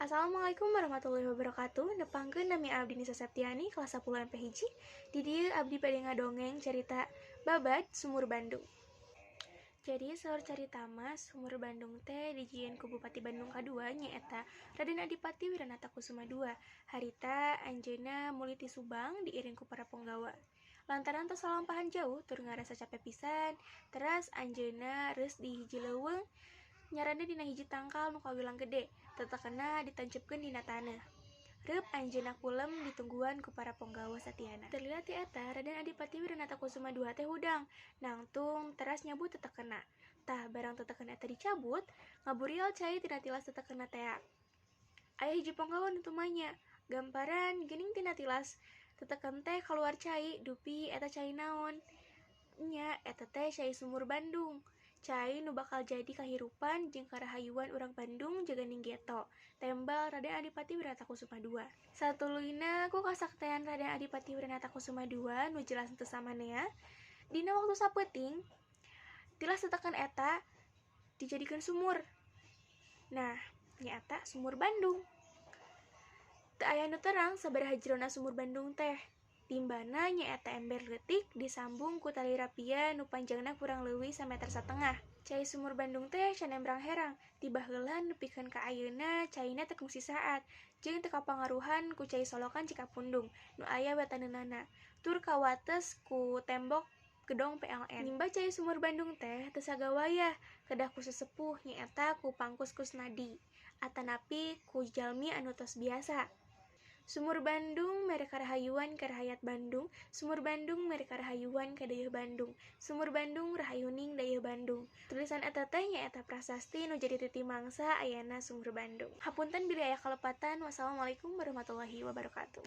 Assalamualaikum warahmatullahi wabarakatuh. Nepangkeun nami abdi Nisa Septiani kelas 10 MP hiji. Di dieu abdi bade ngadongeng carita Babad Sumur Bandung. Jadi saur carita mah Sumur Bandung teh dijieun ku Bupati Bandung kadua, nyaeta Raden Adipati Wiranata Kusuma II. Harita anjeunna mulih ti Subang diiring ku para ponggawa. Lantaran tos lalampahan jauh tur ngarasa cape pisan, teras anjeunna reus di hiji leuweung, nyarande dina hiji tangkal nu kawilang gede, tetekenna ditancepkeun dina taneuh. Reup anjeunna kulem ditungguan ku para ponggawa satiana. Teu lila ti eta Raden Adipati Wiranata Kusuma II teh hudang, nangtung teras nyabut tetekenna. Tah, barang teteken eta dicabut, ngaburial cai tina tilas tetekenna tea. Aya hiji ponggawa nu tumanya, gamparan geuning tina tilas teteken teh kaluar cai, dupi eta cai naon? Nya, eta teh cai Sumur Bandung. Cai nu bakal jadi kahirupan jeung karahayuan urang Bandung jaganing geto, tembal Raden Adipati Wiranata Kusuma II. Satuluyna ku kasaktean Raden Adipati Wiranata Kusuma II nu jelas teu samanea, dina waktu sapeuting tilas teteken eta dijadikeun sumur. Nah, nyaeta Sumur Bandung. Teu aya nu terang sabaraha jerona Sumur Bandung teh. Timbana nyaeta ember leutik disambung ku tali rapia nu panjangna kurang leuwih sameter satengah. Cai Sumur Bandung teh can embrang herang, ti baheula nepikeun ka ayeuna caina teu kungsi saat, jeung teu kapangaruhan ku cai Solokan Cikapundung nu aya wetaneunana, tur kawates ku tembok gedong PLN. Nimba cai Sumur Bandung teh teu sagawayah, kedah ku sesepuh, nyaeta ku Pangkus Kusnadi, atanapi ku jalmi anu tos biasa. Sumur Bandung mere karahayuan ka rahayat Bandung, Sumur Bandung mere karahayuan ka dayeuh Bandung, Sumur Bandung rahayuning dayeuh Bandung. Tulisan eta teh nyaeta prasasti nu jadi titi mangsa ayana Sumur Bandung. Hapunten bilih aya kalepatan. Wassalamualaikum warahmatullahi wabarakatuh.